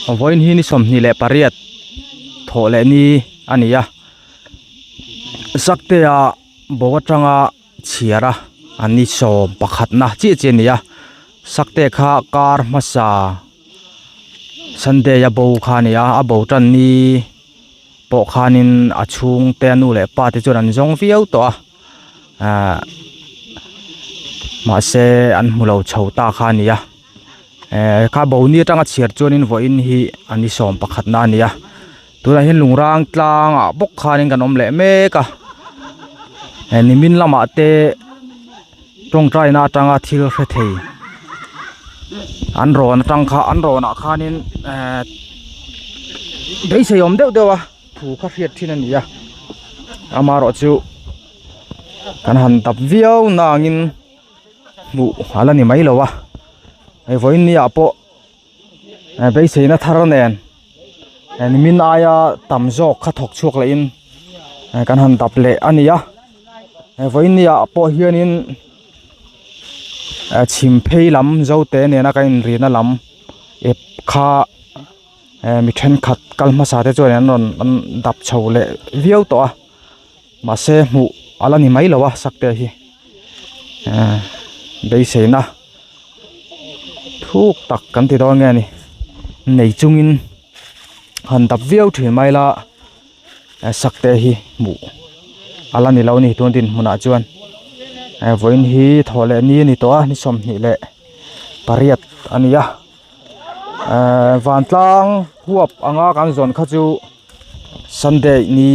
Vawiin hi ni 28 thawh leh ni a ni a Saktea bo atanga chhiar a an ni sawm pakhatna chiah chiah a ni a Sakte kha kar hmasa Sunday a bo kha a ni a a bo tan ni pawh khanin a chhungte a nu leh pa te chuan an zawng viau tawh a. Ahh mahse an hmu lo chho ta kha a ni a eh kha bo ni atanga chhiar chuanin vawiin hi a ni sawm pakhat na a ni a tunah hian lungrang tlangah bawk khanin kan awm leh mek a eh nimin lamah te tawngtai na atanga thil hre thei an rawn atang kha an rawnah khanin eh beisei awm deuh deuh a. Thu kha hriat thin a ni a amaherawh chu kan han dap viau nangin hmuh a la ni mai lo a hei vawiin ni ah pawh beiseina thar nen nimin aia tam zawk kha thawk chhuak leh in kan han dap leh a ni a vawiin ni ah pawh hianin chhim phei lam zote nena kan inrina lam ep kha. Eh mi thenkhat kal hmasa te chuan an rawn an dap chho leh viau tawh a mahse hmuh a la ni mai lo a sakte hi eh beiseina thuk tak kan ti dawn nge ni nei chungin han dap viau thin mai la eh sakte hi hmuh a la ni lo a ni tun dinhmunah chuan eh vawiin hi thawh leh ni a ni tawh a ni 28 a ni a. Ehh vantlang huap anga kan zawn kha chu sunday ni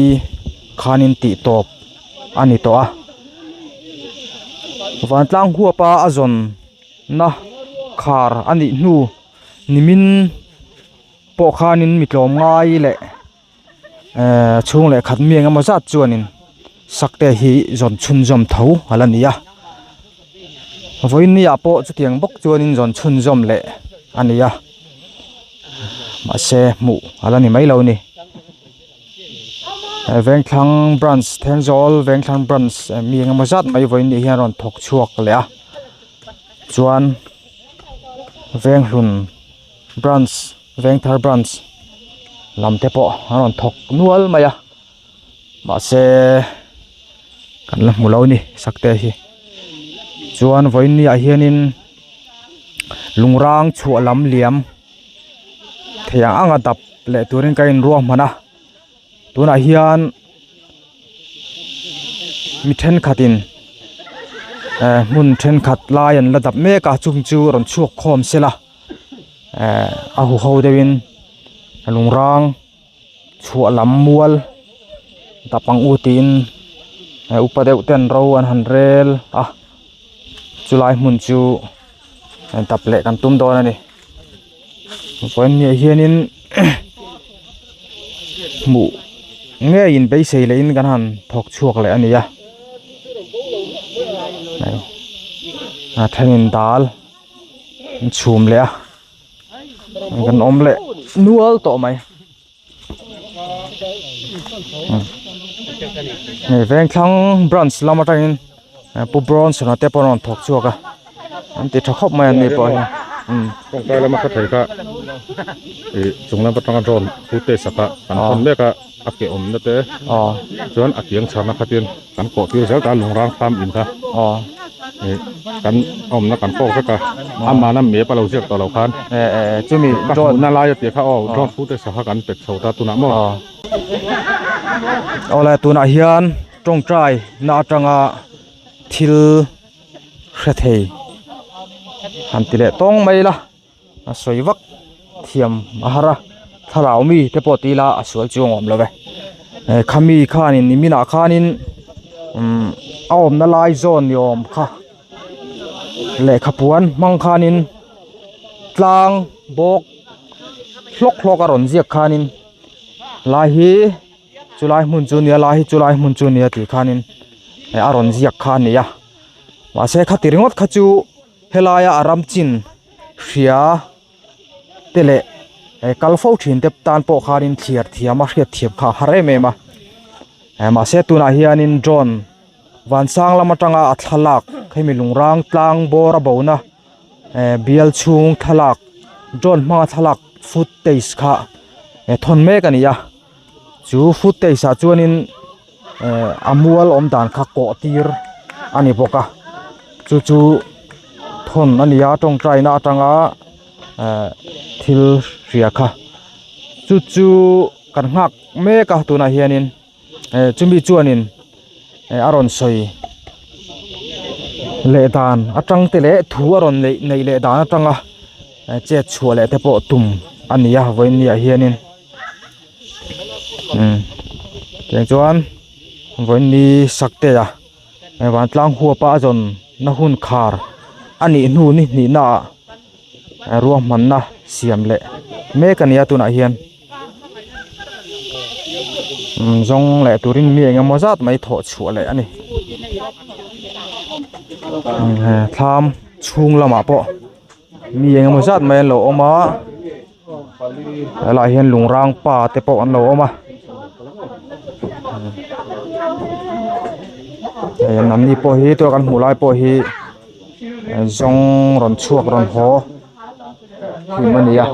khanin tih tawp a ni tawh a vantlang huapa a zawn na khar a nih hnu nimin pawh khanin mi tlawm ngai leh ehh chhung leh khat mi engemaw zat chuanin sakte hi zawn chhunzawm tho a la ni a vawiin ni ah pawh chutiang bawk chuanin zawn chhunzawm leh a ni a mahse hmuh a la ni mai lo a ni Vengthlang branch Thenzawl Vengthlang branch mi engemaw zat mai vawiin ni hian a rawn thawk chhuak leh a chuan Venghlun branch Vengthar branch lam te pawh an rawn thawk nual mai a mahse kan la hmu lo a ni sakte hi chuan vawiin ni ah hianin lungrang chhuah lam liam thei ang anga dap leh turin ka inruahman a tunah hian mi thenkhatin eh hmun thenkhat lai an la dap mek a chung chu rawn chhuak khawm sela. Eh a huho deuhin lungrang chhuah lam mual dap ang u tiin eh upa deuh ten ro an han rel a chulai hmun chu dap leh kan tum dawn a ni vawiin ni ah hianin hmuh ngeiin beisei lehin kan han thawk chhuak leh a ni a a thenin dal. an chhum leh a kan awm leh nual tawh mai hei vengthlang branch lam atangin pu bronson a te pawh an rawn thawk chhuak a an ti tha khawp mai an ni pawh hi umm kawngka lama kha thei kha ih chung lam atanga drone footage sak a kan thawn mek a a ke awmna te chuan a kiang chharna khatin kan kawh tir zel ta a lungrang thlam in kha ih kan awmna kan kawk vek a amahna map a lo ziak tawh lo khan chumi ka hmuhna lai a tih kha aw drone footage kha kan pet chho ta tunah maw. Awle tunah hian tawngtai na atanga thil hre thei han ti leh tawng mai ila. A sawi vak thiam a har a thlarau mi te pawh ti ila a sual chuang awm lo ve eh khami khanin niminah khanin umm a awmna lai zawn ni awm kha lehkha puan hmang khanin tlang bawk hlawk hlawk a rawn ziak khanin lai hi chulai hmun chu nia lai hi chulai hmun chu nia tih khanin a rawn ziak kha a ni a mahse khati ringawt kha chu. Helaia a ram chin hria te leh eh kal fo thin te tan pawh khanin thliar thiam a hriat thiam kha a har em em a eh mahse tunah hianin drone vansang lam atanga a thlalak hemi lungrang tlang bawr a bona eh bial chhung thlalak drone hmanga thlalak. footage kha thawn mek a ni a chu footage ah chuanin eh a mual awm dan kha kawh tir a ni bawk a chu chu thawn a ni a tawngtai na atanga eh thil hria kha chu chu kan nghak mek a tunah hianin eh chumi chuanin eh a rawn sawi leh dan atang te leh thu a rawn neih neih leh dan atanga eh chet chhuah leh te pawh tum a ni a vawiin ni ah hianin umm tiang chuan vawiin ni sakte a eh vantlang huapa a zawn na hun khar a nih hnu ni hnih na ah ruahmanna siam leh mek a ni a tunah hian. Zawng leh turin mi eng emaw zat mai thawh chhuah leh a ni thlam chhung lamah pawh mi eng emaw zat mai an lo awm a helaiah hian lungrang pa te pawh an lo awm a hei an ni pawh hi tuna kan hmuh lai pawh hi zawng rawn chhuak rawn haw. hlim a ni a.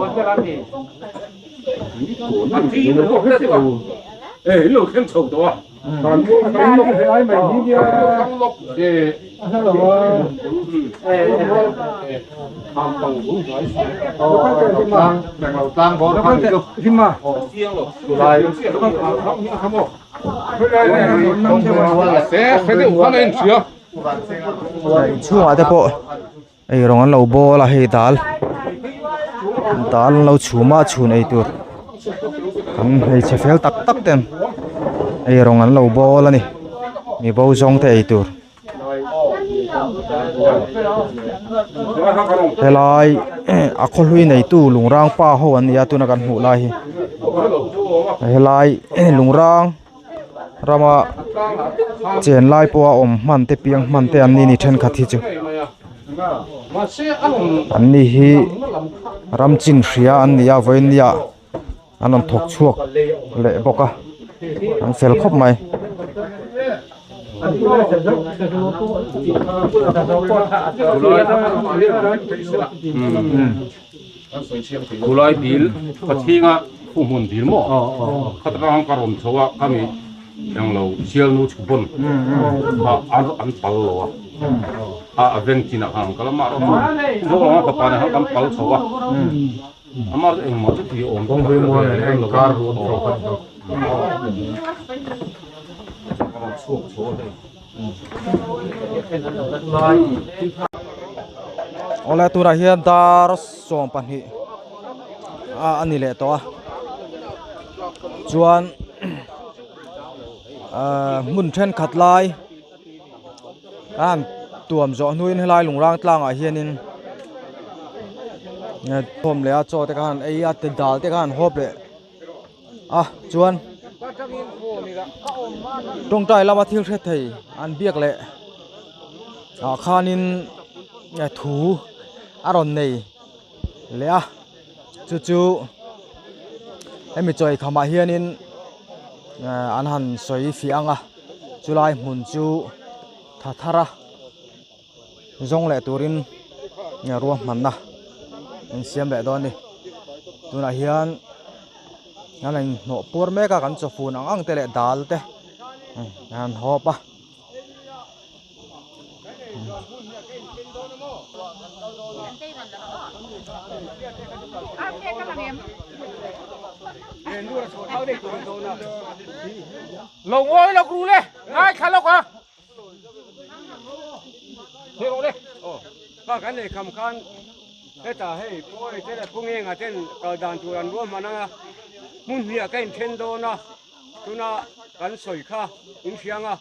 Inchhungah te pawh Ei rawng an lo bawl a hei dal dal an lo chhum a chhun ei tur kan hmeichhe fel tak tak ten ei rawng an lo bawl a ni mi bo zawng te ei tur helai a khawhlui neitu lungrang pa ho an ni a tuna kan hmuh lai hi helai lungrang rama chen lai pawha awm hman te piang hman te an ni ni thenkhat hi chu an ni hi ram chin hria an ni a vawiin nia an rawn thawk chhuak leh bawk a an fel khawp mai. Khulai dil Pathinga thuhmun dil maw khatang ka rawn chho a ka mi englo sialnu chhu pawn kha an pal lo a a a veng chinah khan an kal a amah erawh chu zawk lama fapa nen khan kan pal chho a amah chu engmah chu tih awm kawng hlui mual nen a inkar ruam chho kha ni chhuak chho a hei. Awle tunah hian dar 12 a ani leh tawh a chuan ahh hmun thenkhat lai a han tuam zawh hnuin helai lungrang tlangah hianin thawm leh a chaw te kha han ei a ti dal te kha han hawp leh. a chuan tawngtai lama thil hre thei an biak leh ah khanin thu a rawn nei leh a chu chu hemi chaw eikham ah hianin an han sawi fiah ang a chulai hmun chu tha thar a. Zawng leh turin ruahmanna an siam leh dawn a ni tunah hian an in hnawh puar mek a kan chawfun ang ang te leh dal te an hawp a. Kha kan nei kham khan hetah hei pawi te leh pu ngenga ten kal dan tur an ruahman ang a hmun hnih ah ka inthen dawn a tuna kan sawi kha in hriang a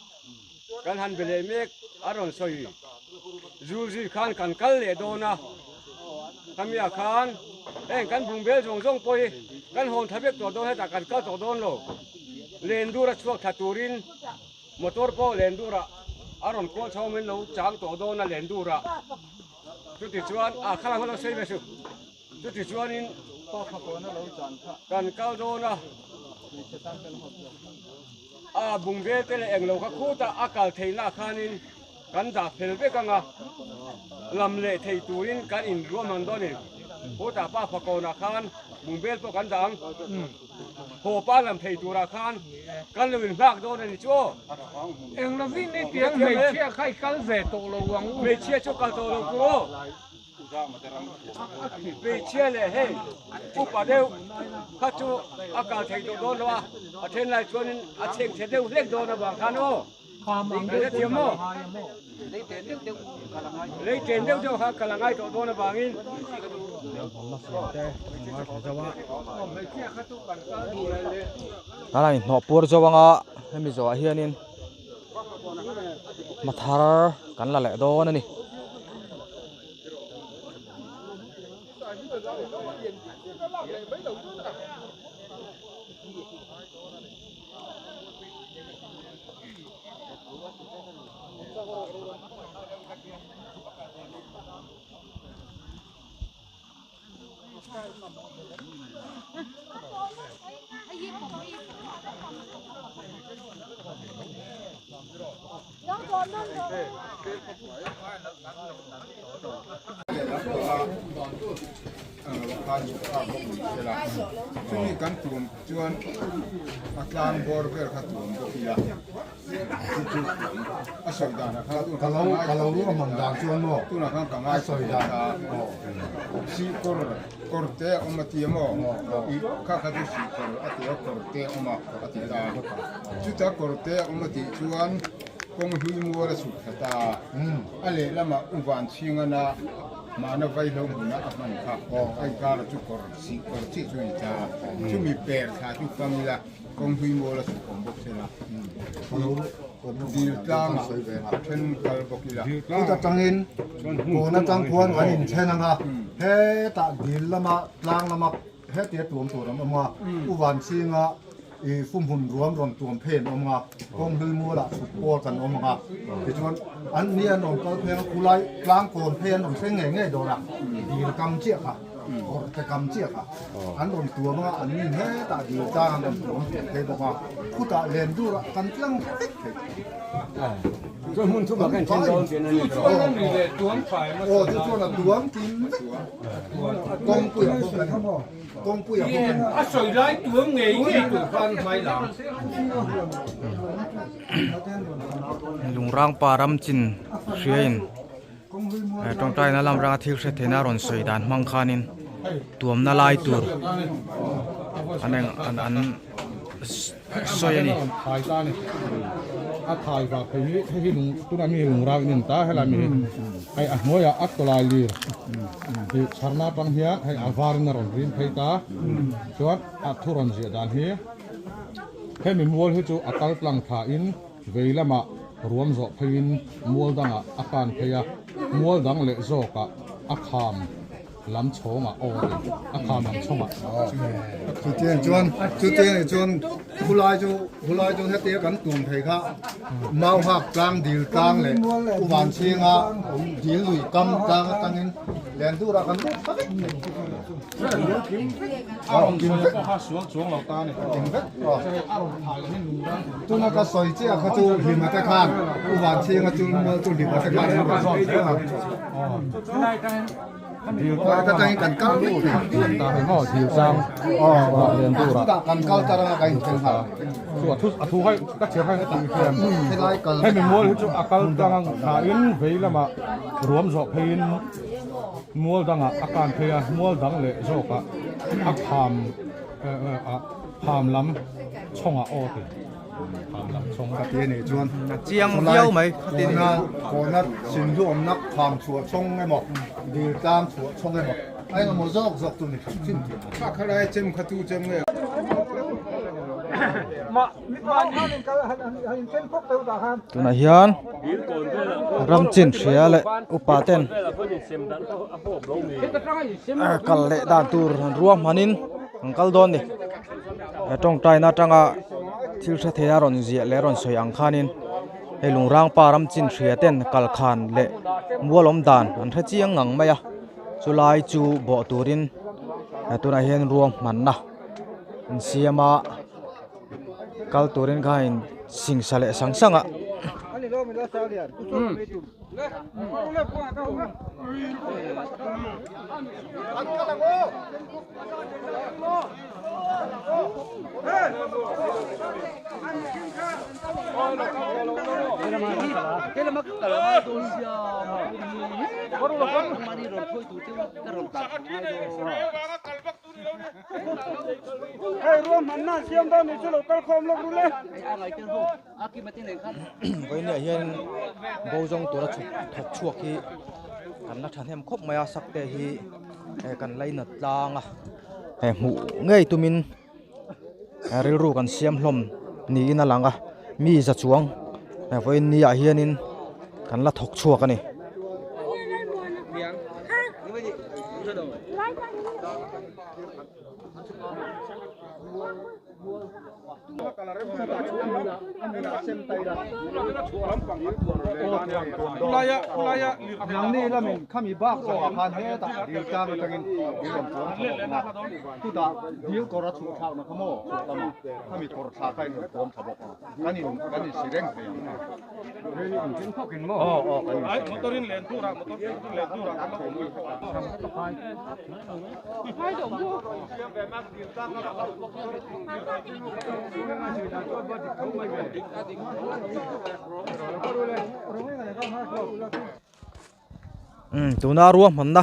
kan han be leh mek a rawn sawi zul zui khan kan kal leh dawn a khami ah khan heng kan bung bel zawng zawng pawh hi kan hawn tha vek tawh dawn hetah kan kal tawh dawn lo len dur a chhuak thla turin. Motor pawh Lendurah a rawn kual chho min lo chang tawh dawn a Lendurah. Chuti chuan a khalang lo sei ve su. Chuti chuanin kan kal dawn a a bungvel te leh englo kha khutah a kal theihna khanin kan dah fel vek ang a, lam leh thei turin kan inruahman dawn a ni. Kawtah pa Fakawnah khan bungbel pawh kan dah ang. Haw pa lam thei turah khan kan lo inhnak dawn a ni chu aw. Eng lovin i tiang hmeichhia kha i kal ve tawh lo ang u. Hmeichhia chu kal tawh lo tur aw. Hmeichhia leh hei upa deuh kha chu a kal thei tawh dawn lo a, a then lai chuanin a chheng chhe deuh hlek dawn avang khan aw. Hrethiam maw? Lei chen deuh deuh kha kal a ngai tawh dawn avangin. Kan han inhnawh puar zo anga hemi zawhah hianin hma thar kan la leh dawn a ni. Chumi kan tum chuan a tlang bawr vel kha tuam bawk ila chu chu a sawi dan ah khan ka lo ka lo ruahman dan chuan maw tunah khan ka ngai sawi dan a sih kawr kawr te a awm a ti a maw ih kha kha chu sih kawr a ti a kawr te a awm a a ti ta chuta kawr te a awm a tih chuan kawng hlui mual a chhuk thla ta a lehlamah u van chhing ana Mahna vaihlo hmuna a hman kha a inkara chu kawr sih kawr chiah chu a ni ta a, chumi per thla chu fang ila kawng hlui mual a chhuk awm bawk se la, dil tlangah a then kal bawk ila. Kut atangin kawn atang khuan kan inthen ang a, hetah dil lama tlang lama Hetia tuam tur an awm a, U Vanchinga i fumhmun ruam rawn tuam phei an awm a, kawnghlui mualah chhuk pawl kan awm ang a, tichuan an ni an rawn kal phei ang, khulai tlang kawn phei an rawn thleng ngei ngei dawn a, dil kam chiah kha, kawrte kam chiah kha an rawn tuam ang a, an nin hetah dil tlang an rawn tuam phei bawk a, khutah len durah kan tlang vek thei. Chuan hmun thumah khan then dawn tih a ni. Chu chuan a ni leh tuam fai hmasa. Aw chu chuan a tuam kim vek. Kawngpuia bawk a ni. Kawngpuia bawk a ni. A sawi lai tuam ngei ngei tur khan hmai lam. Lungrang pa ram chin hriain tawngtaina lam ranga thil hre theihna rawn sawi dan hmang khanin tuamna lai tur an eng an an sawi a ni. A thai vak phei hi hei hi lung tunah mi lungrang in ta helai mi hi hei a hnuaiah a tawlai lir tih chharna atang hian hei a varin a rawn rim phei ta chuan a thu rawn ziah dan hi hemi mual hi chu a kal tlang thlain vei lamah ruam zawh pheiin mual dangah a kan phei a mual dang leh zawkah a kham lam chhawngah aw a ti a kham lam chhawngah. Chutiang chuan chutiang chuan khulai chu khulai chu hetia kan tum thei kha Mauhak tlang dil tlang leh Uvan chhinga awm dil lui kam tlang atangin Lendur ah kan lut thla vek thei. A rawn sawi pawh kha sual chuang lo ta a ni. Kim vek aw. Tuna ka sawi chiah kha chu Hlima te khan Uvan chhinga chu mual chu Hlima te khan an rawn sawi chiah a. Ka tangin kan kal vek thei. Ta hei maw dil tlang lian tur ah. Chutah kan kal tar anga ka inthel nghal. Chu a thu a thu hai ka chhiar hai heti hian Helai kal hemi mual hi chu a kal tlang ang thlain vei lamah ruam zawh pheiin mual dangah a kan phei a mual dang leh zawkah a kham a kham lam chhawngah aw ti. Ka ti a nih chuan a chiang viau mai ka ti a nih kawna sinhluawmna kham chhuah chhawng emaw dil tlang chhuah chhawng emaw a engemaw zawk zawk chu ni hrim hrim tih Kha kha lai chem kha tu chem nge. Tunah hian ram chin hria leh upa ten kal leh dan tur an ruahmanin an kal dawn a ni. He tawngtaina atanga thil hre thei a rawn ziah leh a rawn sawi ang khanin hei lungrang pa ram chin hria ten kal khan leh mual awm dan an hre chiang ngang mai a chulai chu bawh turin tunah hian ruahmanna an siam a kal turin kha in singsa leh sang sang a. Vawinia hian bo zawng tura chhuk thawk chhuak hi kan la thahnem khawp mai a sakte hi kan lainat tlang a hmuh ngei tumin rilru kan siam hlawm niin a lang a mi za chuang vawiin ni ah hianin kan la thawk chhuak a ni. Nangni lamin khami bak zawhah khan hetah dil tlang atangin dil rawn tuam tha bawk ang a, chutah dil kawr a chhuh thlakna kha maw chhuah lamah khami kawr thla kha in rawn tuam tha bawk ang kan in kan insi reng thei ang. Aw aw kan insi reng. Umm tuna ruahmanna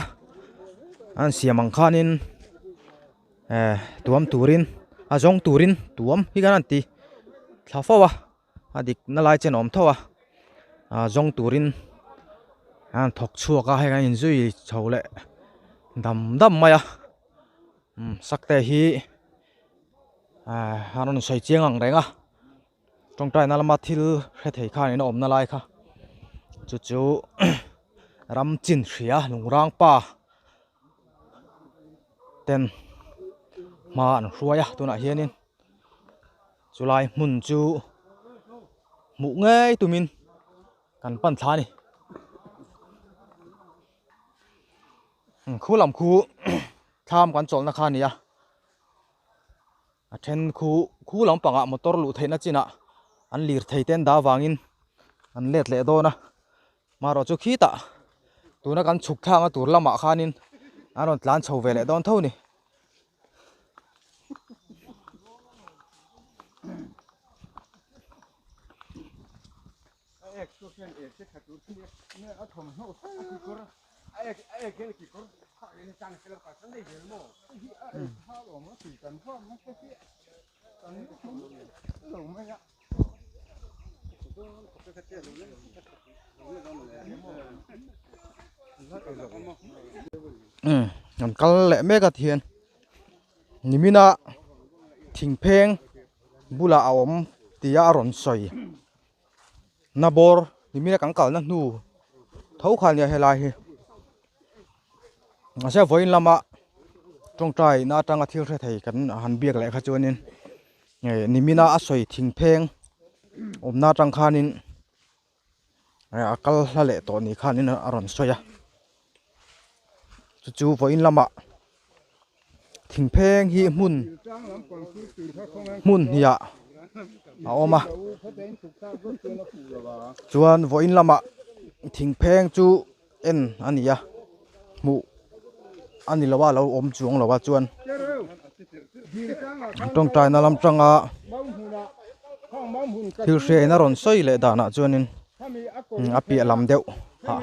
an siam ang khanin eh tuam turin a zawng turin tuam hi khan an ti thla fo a a dik na lai chen a awm tho a ah zawng turin an thawk chhuak a heng an inzui chho leh dam dam mai a. Umm sakte hi ah a rawn sawi chiang ang reng a tawngtaina lama thil hre thei khan in a awmna lai kha chu chu ram chin hria lungrang pa ten hma an hruai a tunah hianin chulai hmun chu hmuh ngei tumin kan pan thla a ni. Khu lam khu thlam kan chawlhna kha a ni a a then khu khu lampangah motor luh theihna chinah an lir thei te an dah avangin an let leh dawn a marawh chu khitah tuna kan chhuk thlakna tur lamah khanin an rawn tlan chho ve leh dawn tho a ni. Umm an kal leh mek a tihian nimina thingpheng bulah a awm tia a rawn sawi. Na bawr nimina kan kalna hnu tho kha ania helai hi mahse vawiin lama tawngtai na atanga thil hre thei kan han biak leh kha chuanin eh nimina a sawi thing pheng awmna atang khanin eh a kal hla leh tawh ni khanin a rawn sawi a chu chu vawiin lamah thing pheng hi hmun hmun hniah a awm a chuan vawiin lamah thing pheng chu en a ni a hmuh a ni lo a lo awm chuang lo a chuan tawngtaina lam tanga thil hriain a rawn sawi leh danah chuanin a piah lam deuh ah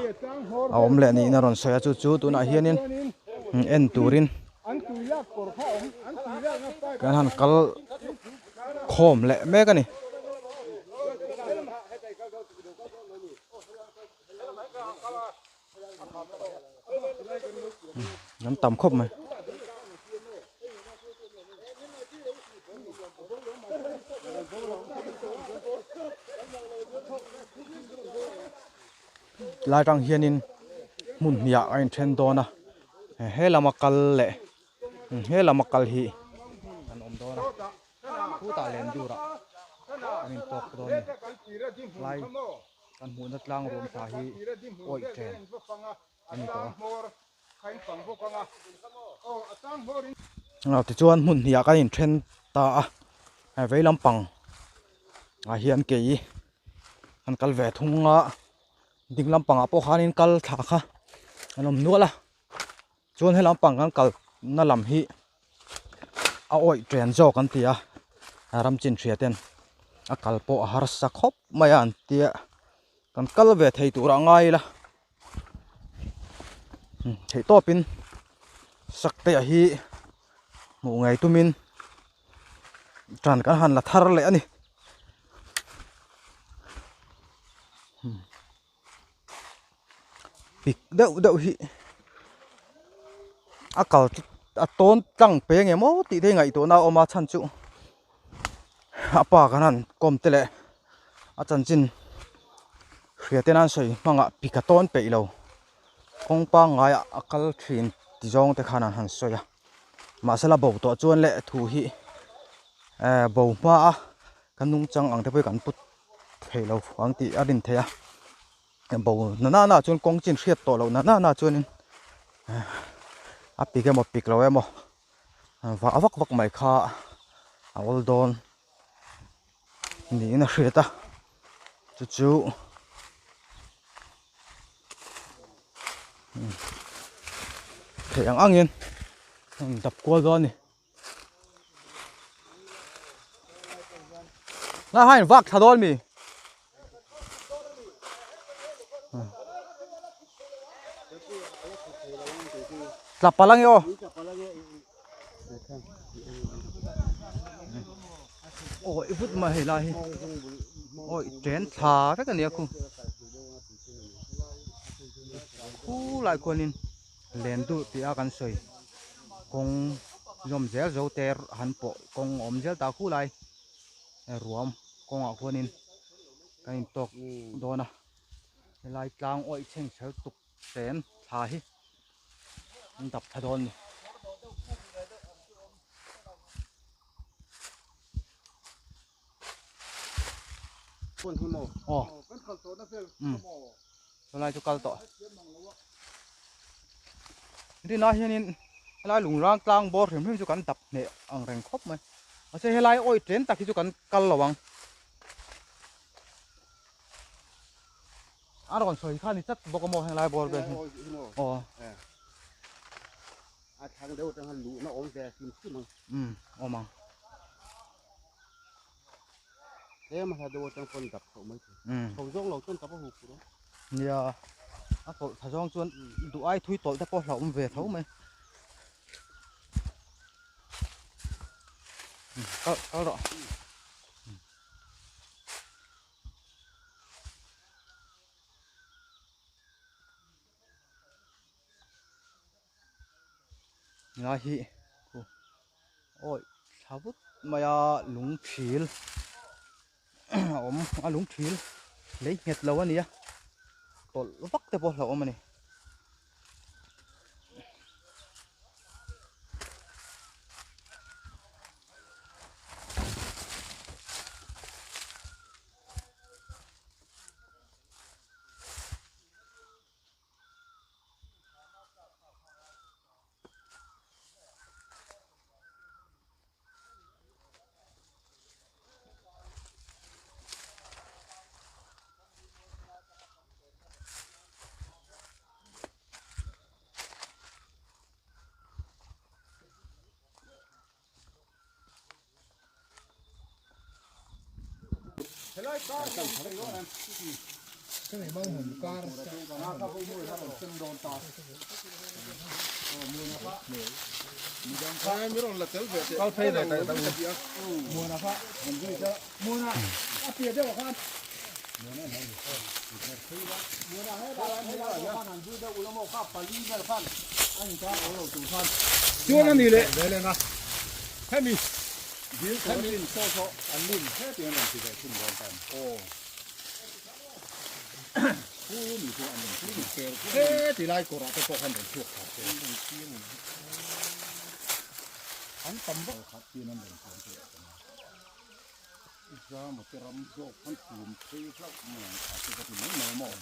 a awm leh niin a rawn sawi a chu chu tunah hianin en turin kan han kal khawm leh mek a ni. An tam khawp mai. Lai tang hianin hmun hniah a inthen dawn a he lama kal leh he lama kal hi an awm dawn a khutah len durah an intawk dawn a ni lai kan hmuhna tlang ruam tha hi awih chen a ni tawh a. Tichuan hmun hniah kan inthen ta a vei lampang ah hian kei an kal ve thung a. Ding lampangah pawh khanin kal thla kha an awm nual a chuan he lampang kan kal na lam hi a awih chen zawk an ti a ram chin hria ten a kal pawh a harsa khawp mai a an tia kan kal ve thei tur a ngai ila theih tawpin saktea hi hmuh ngei tumin tan kan han la thar leh a ni. Pik deuh deuh hi a kal a tawn tlang pe nge maw tih te hi ngaihtuahna a awm a chhan chu a pa kan han kawm te leh a chanchin hria te nan sawi hmangah pik a tawn peih lo kawng pangngaiah a kal thin ti zawng te khan an han sawi a. Mahsela bo tawh chuan leh thu hi eh bo hma a kan nungchang ang te pawh hi kan put thei lo ang tih a rin theih a bo na na na chuan kawng chin hriat tawh loh na na na chuanin eh a pik emaw pik lo emaw vah vak vak mai kha a awl dawn niin a hriat a chu chu theih ang angin a in dap kual dawn a ni nga hain vak thla dawn mi tla palh ange aw awi vut mai hei lai hi awi chen thla vek a nia khu khu lai khuanin len duh tih a kan sawi kawng zawm zel zo te han pawh kawng a awm zel ta khu lai ruam kawngah khuanin kan intawk dawn a helai tlang awih chheng chher tuk chen thla hi. An dap thla dawn ni. Aw. Um. Helai chu kal tawh. Rinah hianin helai lungrang tlang bawr hrim hrim chu kan dap hneh ang reng khawp mai. Mahse helai awih tlem tak hi chu kan kal lo ang. A rawn sawi kha ni chat bawk a maw heng lai bawr vel hi aw a thlang deuh atanga luhna awm ve hrim hrim ang um awm ang tlem a hla deuh atang pawn dap chhoh mai thei um chho zawng lo chuan tap a hup pur nia a tawlh tha zawng chuan duh ai thui tawlh te pawh hlauhawm ve tho mai kal kal rawh. Helai hi awi thla vut mai a lung thil a awm a lung thil lei nghet lo a ni a tawlh vak te pawh hlauhawm a ni. Chuan a ni leh hemi hemi saw saw an lim hetiang an rawn ti ve thin dawn ta a ni. Heti lai kawrah te pawh khan rawn chhuak thla se. An tam vak khat tin an rawn chuan te a tam a. Zama te ram zawk khan tum phei hlauh mai ang a te ka ti mai mai a maw.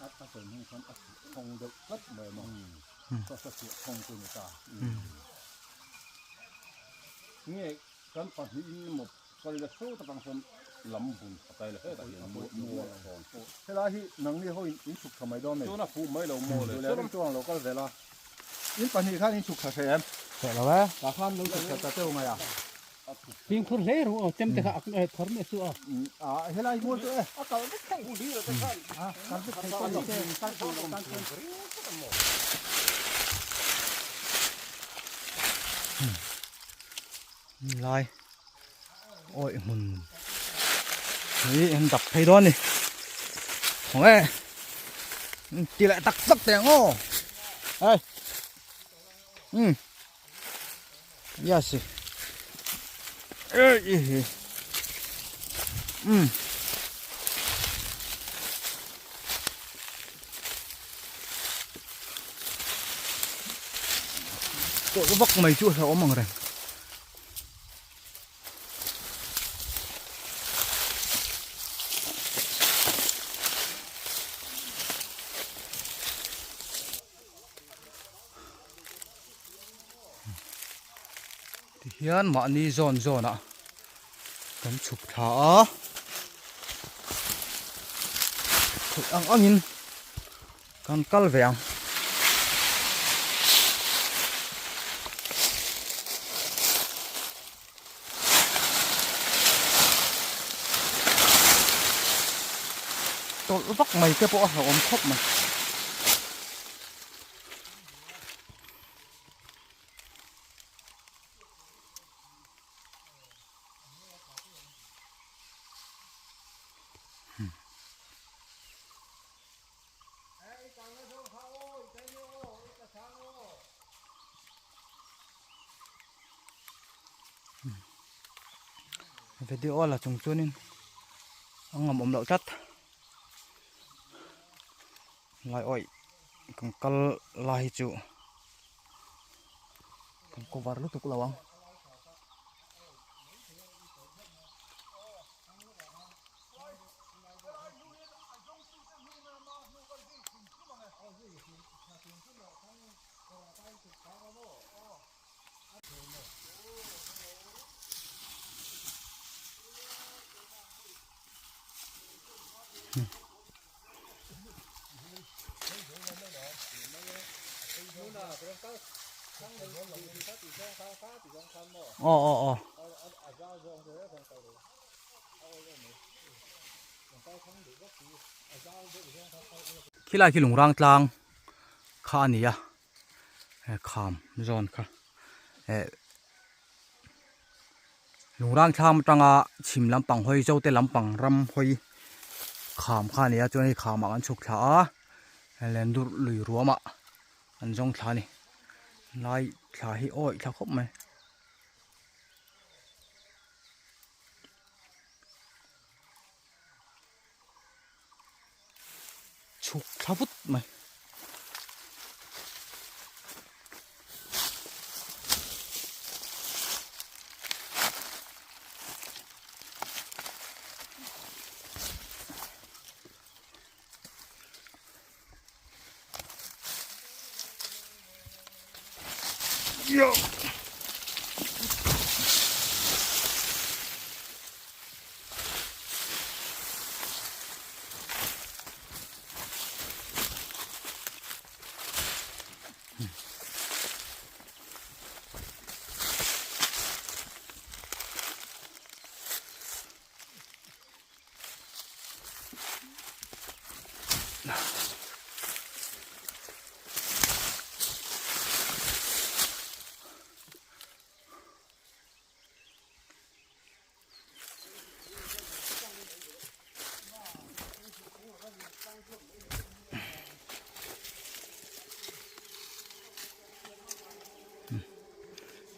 A sawi hmang khan a thawng deuh tlat mai a maw. Ka sa chhuah thawng chu ni ta. Nge kan pahnihin emaw kal ila saw tak ang sawn lam bul pakai la hetah hian mual a rawn pawh. Helai hi nangni ho in in chhuk tha mai dawn nei. Chuan a fuh mai lo maw le. Duh leh ring chuang lo kal zel a. In pahnih khan in chhuk tha hreh em? Hreh lo e. Tah khan lo chhuk tha ta teuh mai a. Fimkhur hle ru aw chem te kha a thawr mai chu aw. A helai mual chu e a kal vek thei. A kal vek thei pawh ni se. Lai awi hmun hi an dak phei dawn ni khaw nge ti leh tak tak teh ang aw hei um yes ei um tawlh vak mai chu a hlauhawm ang reng. Tihian mahni zawn zawnah kan chhuk thla a theih ang angin Kan kal ve ang. Tawlh vak mai te pawh a hlauhawm khawp mai. Video la chung chuanin a ngam awm loh tlat lai awih kan kal lai hi chu kan cover lutuk lo ang. Aw aw aw. Khilai khi lungrang tlang kha a ni a kham zawn kha eh lungrang thlam atanga chhim lampang hawi zote lampang ram hawi kham kha a ni a chuan hei khamah kan chhuk thla a lendur lui ruamah an zawng thla a ni lai thla hi awih thla khawp mai. Chhuk thla vut mai.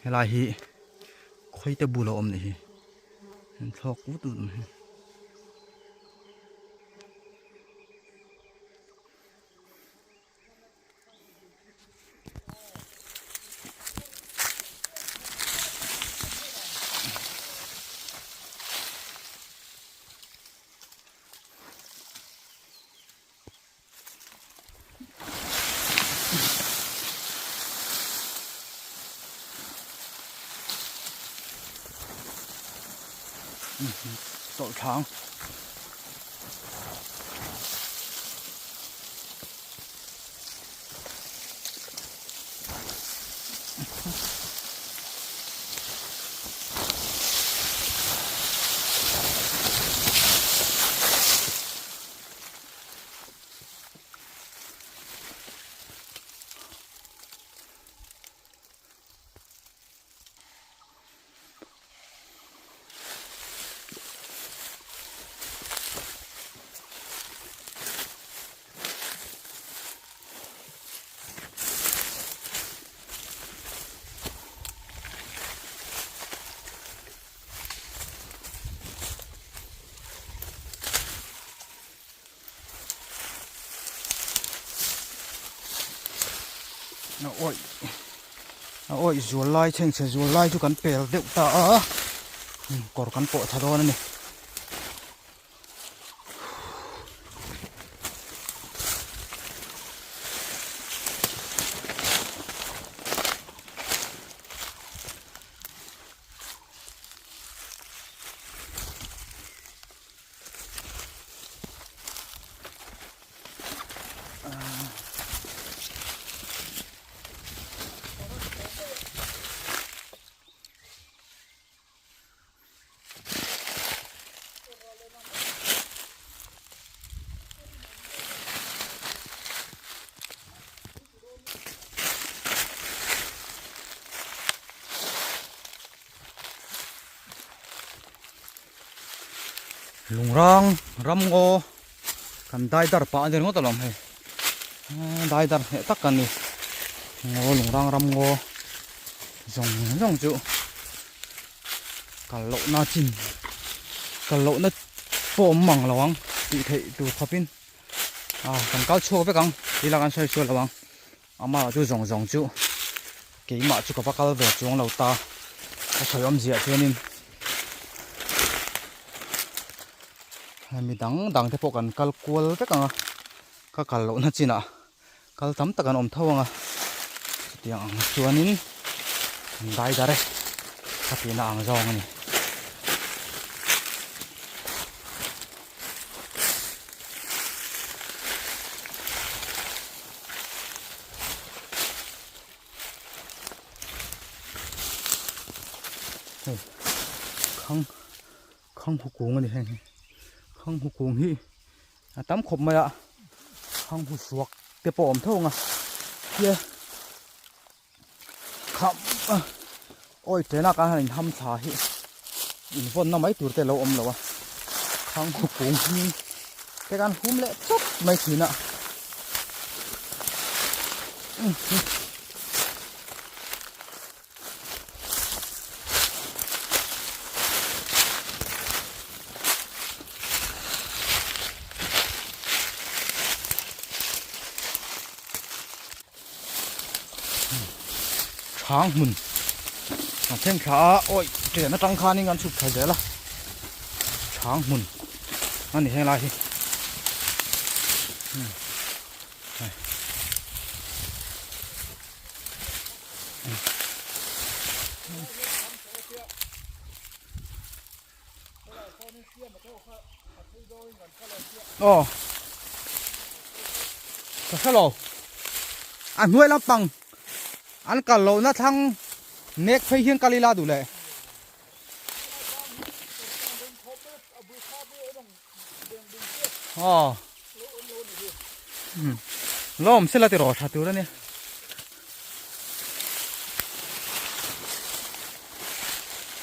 Helai hi khawite bul a awm ni hi an thlawk vut vut mai. tawlh thla ang. A awih a awih zual lai chhengchhe zual lai chu kan pel deuh ta a kawr kan pawh tha dawn a ni. Lungrang ramngaw kan dai dar pah a ni ringawt alawm hei dai dar hneh tak a ni ngaw lungrang ramngaw zawng zawng chu kal lohna chin kal lohna pawh awm mang lo ang tih theih tur khawpin ah kan kal chhuak vek ang tih lah kan sawi chhuak lo ang. Amah chu zawng zawng chu keimah chu ka va kal ve chuang lo ta ka sawi awmziah chuanin mi dang dang te pawh kan kal kual vek ang a ka kal lohna chinah kal tam tak an awm tho ang a chutiang ang chuanin an dai dar e ka tihna ang zawng a ni. Hei khang khang hu kung a ni heng hi khang hu kung hi a tam khawp mai a khang hu suak te pawh a awm tho ang a tia kham a awi ṭena kan han inham thla hi invawnna mai tur te a lo awm lo a khang hu kung hi te kan hum leh chawp mai thin a. Chhang hmun a thleng thla a awi ṭen aṭang khanin an chhuk thla zel a chhang hmun a ni helai hi. Aw ka hre lo a hnuai lampang an kal lohna thlang nek phei hian kal ila duh leh. Aw lawm sela ti rawh tha tur a nia.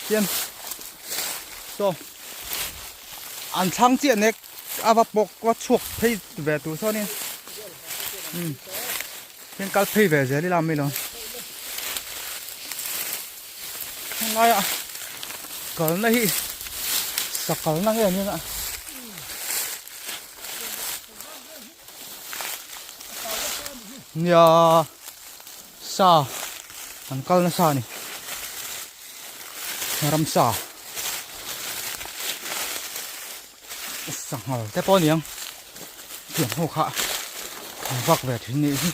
Tian saw an thlang chiah nek a va pawk va chhuak phei ve tur sawnin umm hian kal phei ve zel ila mai lo henglaia kalna hi sakalna nge nia nia sa an kal nasa a ni ramsa sanghal te pawh a ni ang tiang ho kha an vak ve thin nih hi.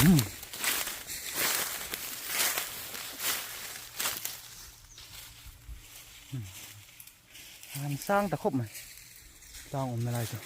An sang ta khawp mai tlang awmna lai chu.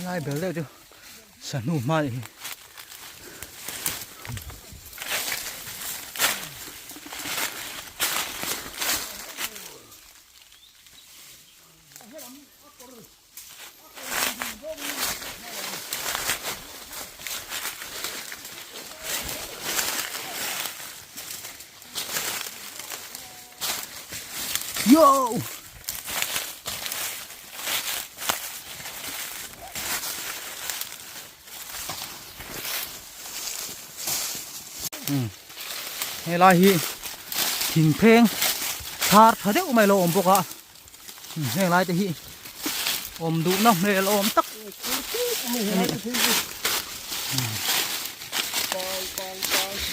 Lai bel deuh chu sahnu hma a nih hi. Yo! Helai hi thing pheng thar tha deuh mai lo awm bawk a. Heng lai te hi awm duhna hmel awm tak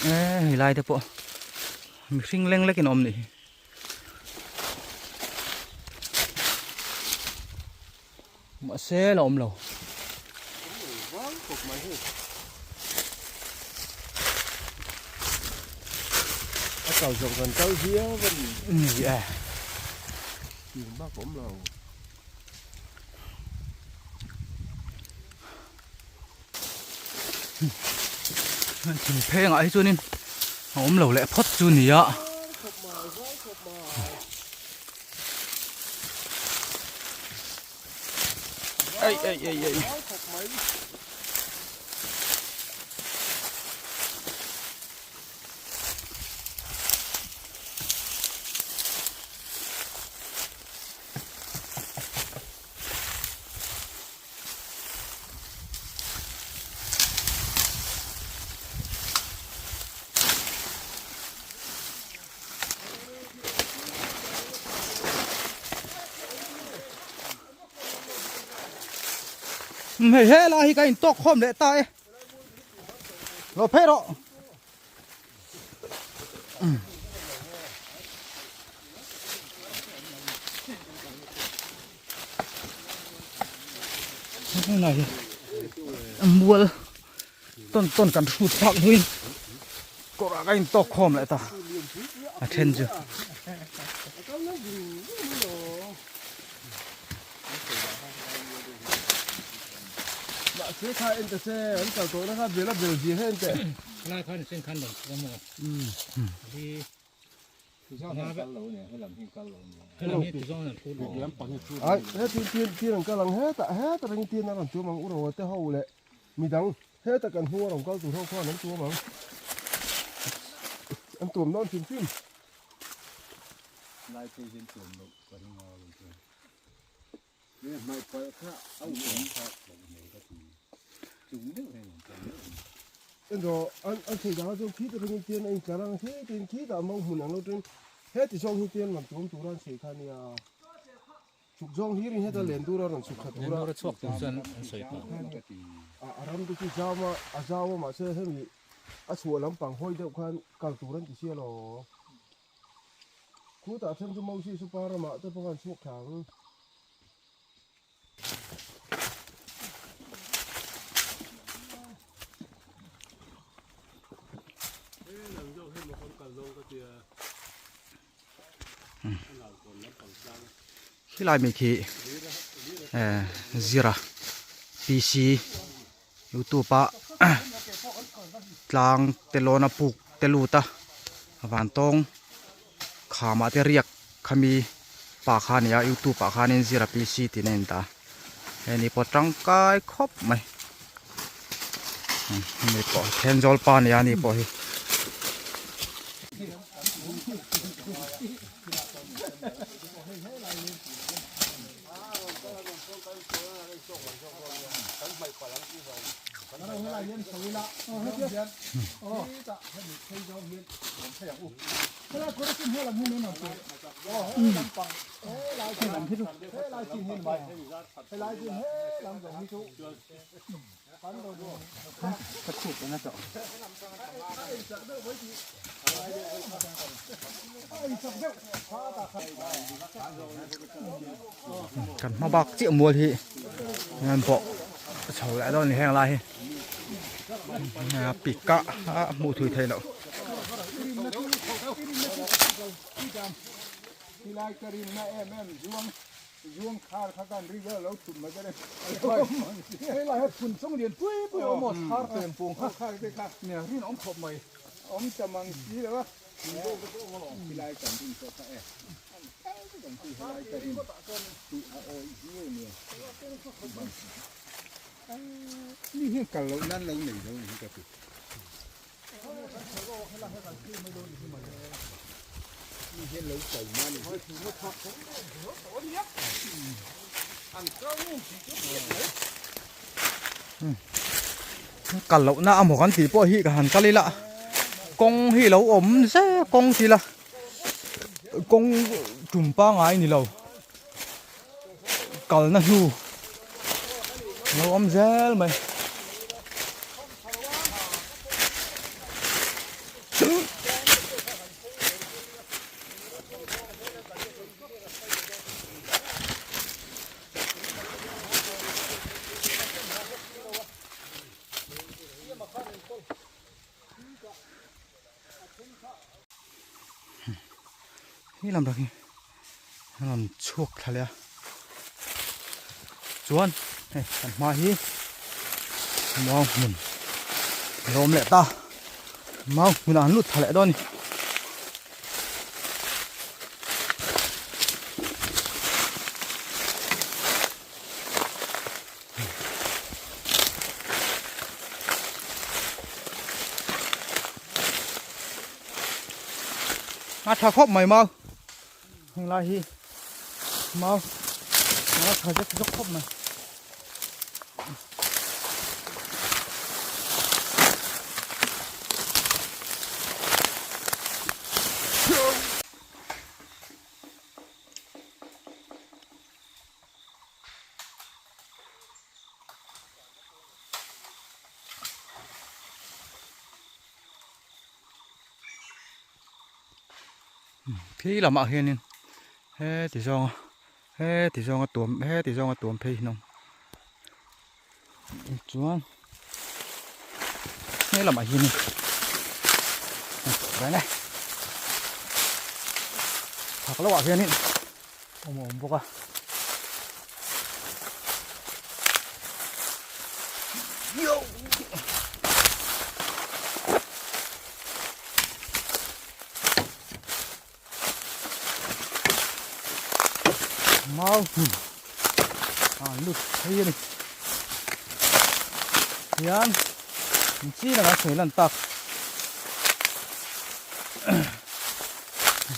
e hei lai te pawh mihring leng lekin awm nih hi mahse la awm lo. A kal zawk kan kal viau a ni. Ni e. Tin bak awm lo. Thing phengah hi chuanin a awm lo leh phawt chu nia. Ei ei ei ei. Hei he lai hi ka in tawk khawm leh ta e lo phei rawh mual tawn tawn kan hrut phak hnuin kawrah ka in tawk khawm leh ta a then chu. Mahse kha en ta che an kal tawhna kha bel a bel zia hian teh. Lai khan sen khan lo chhuak maw? Hi. Ai he tin tin tin an kal ang hetah hetah reng tin a rawn tuam ang u ro te ho leh midang hetah kan hnung a rawn kal tur ho khan an tuam ang an tuam dawn hrim hrim. Endo an an thei dang chu khi te ringin tian a in tlar ang khi tin khi tah mawng hmun ang lo tin heti zawng hi tian rawn tuam tur a an sawi kha nia chhuk zawng hlir in heta len dur a rawn chhuk kha tur a chhuak tur chuan an sawi pah a ram te chu zau a a zau a mahse hemi a chhuah lampang hawi deuh khan kal tur an ti sia lo. Khutah then chu Moses upa ramah te pawh khan chhuak thla ang. Khilai mai khi zira PC youtube a. tlang te lawn a puk te lut a vantawng khamah te riak khami pa kha a ni a youtube ah khanin zira pc tih a in dah a heni pawh tangkai khawp mai hemi pawh thenzawl pa a ni a ani pawh hi. Kan hma bak chiah mual hi an bawh chho leh dawn a ni heng lai hi a pik a a hmuh thui theih loh. Kal lohna a maw kan tih pawh hi ka han kal ila kawng hi lo awm zek kawng thil a kawng tum pangai ni lo kalna hnu lo awm zel mai. Hi lam rak hi a rawn chhuak thla leh a chuan hei kan hma hi mau hmun a lo awm leh ta mau hmunah an lut thla leh dawn a ni. A tha khawp mai mau heng lai hi mau a tha zek zawk khawp mai. Khi lamah hianin heti zawnga heti zawnga tuam heti zawnga tuam phei hi an awm chuan he lamah hianin reng e chhak lohah hianin awm a awm bawk a. Mau hmun a lut phei a ni hian an chin anga sawi lan tak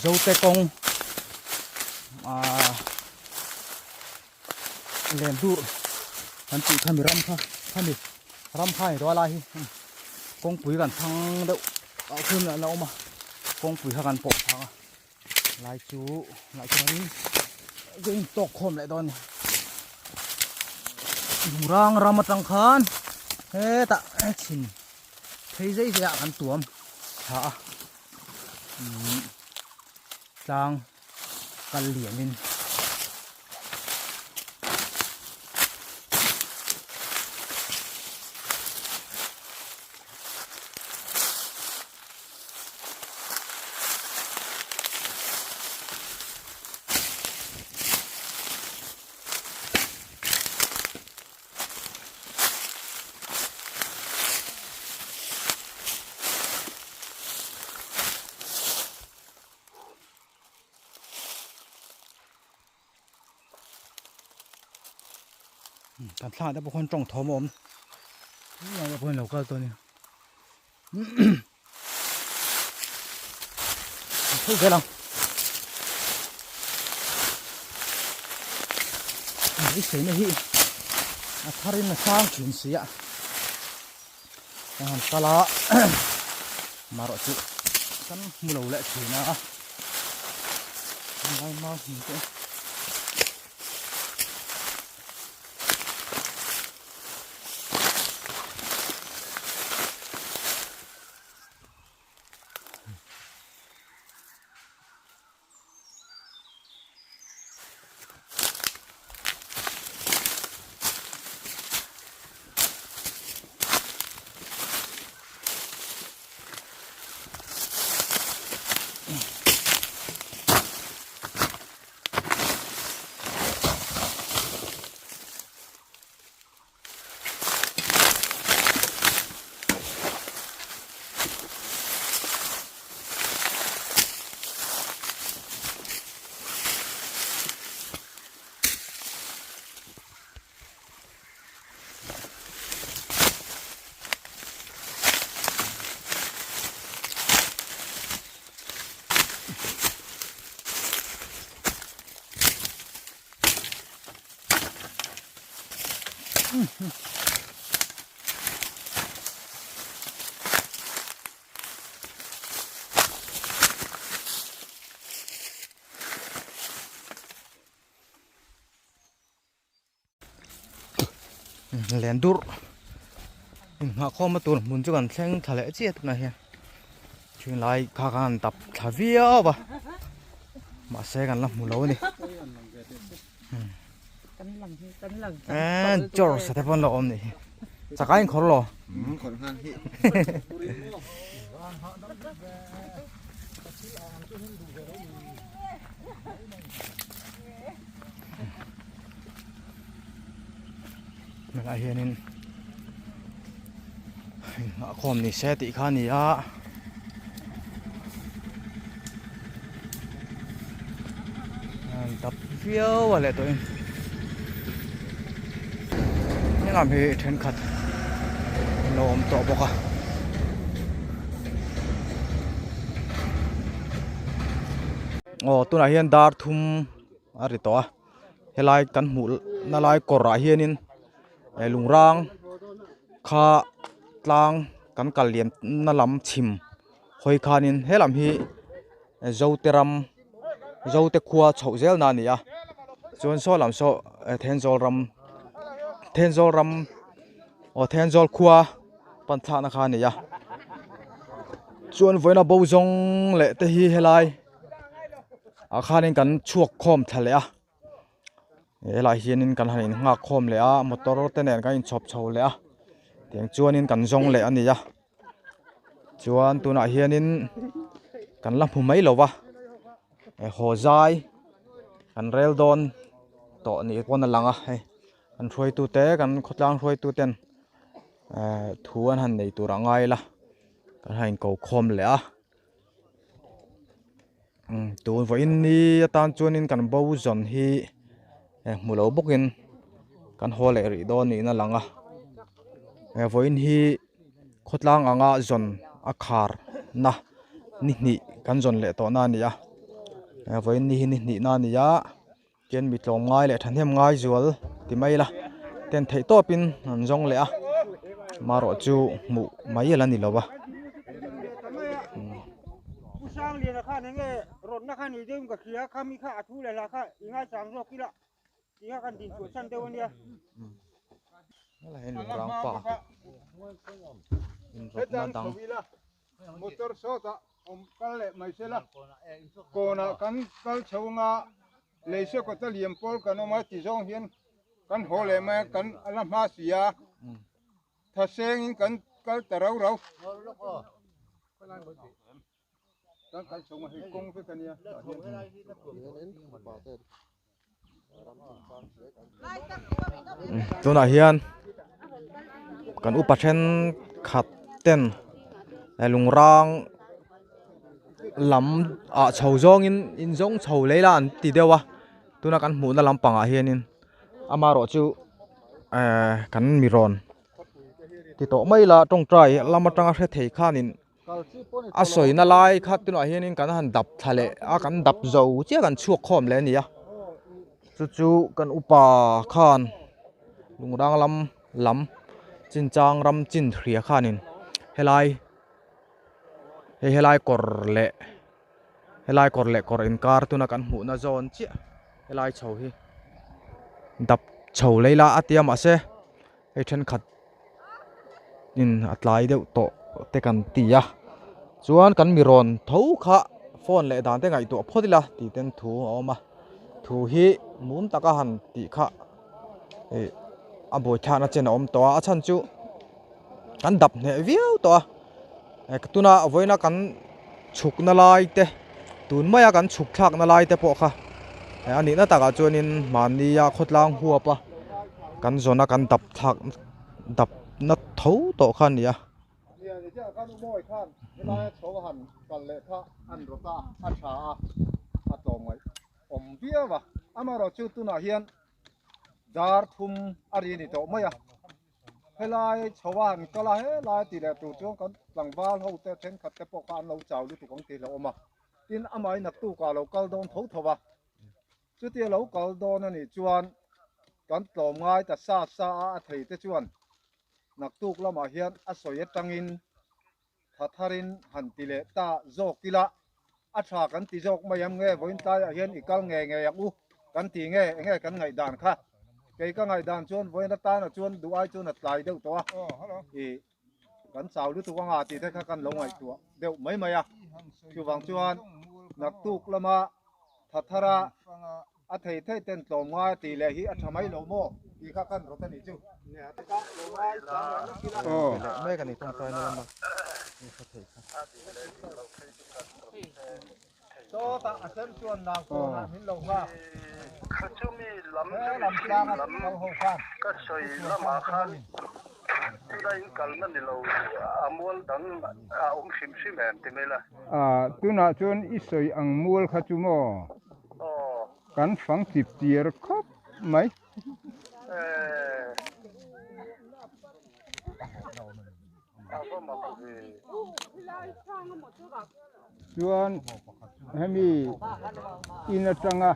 zote kawng ah len dur kan tih kha mi ram kha khami ram kha ni rual lai hi kawngpui kan thang deuh ah khian a la awm a kawngpui kha kan pawh phang a lai chu lai chuan ka in tawk khawm leh dawn a ni rang ram atang khan hetah chhim phei zai zai ah kan tuam thla a tlang kal liamin Kan thlangah te pawh khawn tawng thawm a awm tunah te pawh lo kal tawh a ni thei zel ang beiseina hi a tharin a sang thin si a kan han kal a marawh chu kan hmu lo leh thin a ngai mau hmun te. Len durh inghah khawm a tur hmun chu kan thleng thla leh chiah tunah hian ṭhin lai kha khan an tap thla viau a mahse kan la hmu lo a ni eee church te pawh an lo awm nih hi chakai in khawr lo Helaiah hianin inghahkhawm ni se tih kha a ni a an tap viau a leh tawhin hengah hi thenkhat an lo awm tawh bawk a. Aw tunah hian dar thum a ri tawh a helai kan hmuh na lai kawr ah hianin eh lungrang kha tlang kan kal liam na lam chhim hawi khanin he lam hi zote ram zote khua chhoh zel na a ni a chuan saw lam saw thenzawl ram thenzawl ram aw thenzawl khua pan thlakna kha a ni a chuan vawiina bo zawng leh te hi helai. ah khanin kan chhuak khawm thla leh a helaiah hianin kan han innghak khawm leh a motor te nen kan inchhawp chho leh a tiang chuanin kan zawng leh a ni a chuan tunah hianin kan la hmu mai lo va haw zai kan rel dawn tawh ni pawn a lang a hei kan hruaitu te kan khawtlang hruaitu ten ehh thu an han nei tur a ngai la kan han inko khawm leh a. Tun vawiin ni atan chuanin kan bo zawn hi hmu lo bawkin kan haw leh rih dawn niin a lang a vawiin hi khawtlang anga zawn a khar na ni hnih kan zawn leh tawh na a ni a vawiin ni hi ni hnih na a ni a Tian mi tlawm ngai leh thahnem ngai zual ti mai ila ten theih tawpin an zawng leh a marawh chu hmuh mai ala ni lo a. Helai lungrang pa inrawtna dang. Motor sawtah awm kal leh mai sela, kawnah kan kal chho anga leise kawta liam pawl kan awm a ti zawng hian kan haw leh mai a, kan la hma si a, thasengin kan kal ta rau rau. Kan kal chho anga hei kawng vek a nia tah hian. Tunah hian kan upa thenkhat ten lungrang lam ah chho zawngin in zawng chho leh ila an ti deuh a tuna kan hmuhna lampangah hianin amaherawhchu. eh kan mi rawn ti tawh mai la tawngtai lam atanga hre thei khanin a sawina lai kha tunah hianin kan han dap thla leh a kan dap zo chiah kan chhuak khawm leh a ni a chu chu kan upa khan lungrang lam lam chinchang ram chin hria khanin helai hei helai kawr leh helai kawr leh kawr inkar tuna kan hmuhna zawn chiah helai chho hi dap chho lei la a tia mahse hei thenkhat in a tlai deuh tawh te kan ti a chuan kan mi rawn tho kha phone leh dan te ngaihtuah phawt ila tih ten thu a awm a thu hi mum taka han tih kha ih a buaithlakna chen a awm tawh a a chhan chu kan dap hneh viau tawh a tuna vawiina kan chhukna lai te tun maia kan chhuk thlakna lai te pawh kha a nihna takah chuanin mahnia khawtlang huap a kan zawna kan dap thlak dap na tho tawh kha a ni a. Helai chho a han kal a, helai tih leh tur chuan kan tlangval ho te thenkhat te pawh kha an lo chau lutuk ang tih hlauhawm a, tin amah naktuk ah a lo kal dawn tho tho a, chutia lo kal dawn a nih chuan kan tlawm ngai ta sa sa a, a thei te chuan naktuk lamah hian a sawi atangin tha tharin han ti leh ta zawk ila a tha kan ti zawk mai ang nge vawiin tlaiah hian i kal nge ngei ang u kan ti nge enge kan ngaihdan kha kei ka ngaihdan chuan vawiin atana chuan duh ai chuan a tlai deuh tawh a i kan chau lutuk anga tih te kha kan lo ngaihtuah deuh mai mai a chuvang chuan naktuk lama tha thara A thei thei ten tlawm ngai a tih leh hi a tha mai lo maw tih kha kan rawt a nih chu. Sawtah a sen chuan nang kawnah min lo nghak. He lam tlanga kal ho khan Tunah chuan i sawi ang mual kha chu maw? Kan fang chip chiar khawp mai. Chuan hemi in atanga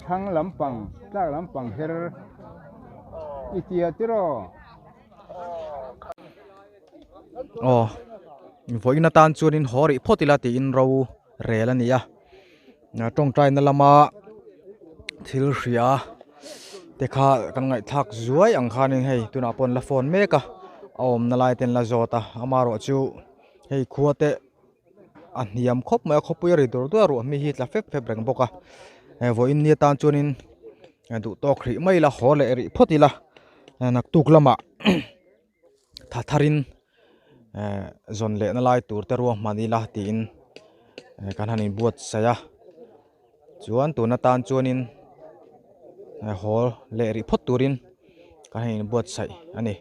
thlang lampang tlak lampang her i tia tiraw? Aw vawiin atan chuanin haw rih phawt ila tiin ro rel a ni a tawngtaina lama thil hria te kha kan ngaihthlak zuai ang khanin hei tunah pawh an la phone mek a a awmna lai te an la zawt a amaherawh chu hei khua te a hniam khawp mai a khawpui a ri dur dur a ruah hmi hi tla fep fep reng bawk a vawiin ni atan chuanin duh tawk hrih mai ila haw leh rih phawt ila naktuk lamah tha tharin eh zawn lehna lai tur te ruahman ila tiin eh kan han inbuatsaih a chuan tun atan chuanin haw leh rih phawt turin kan han inbuatsaih a ni.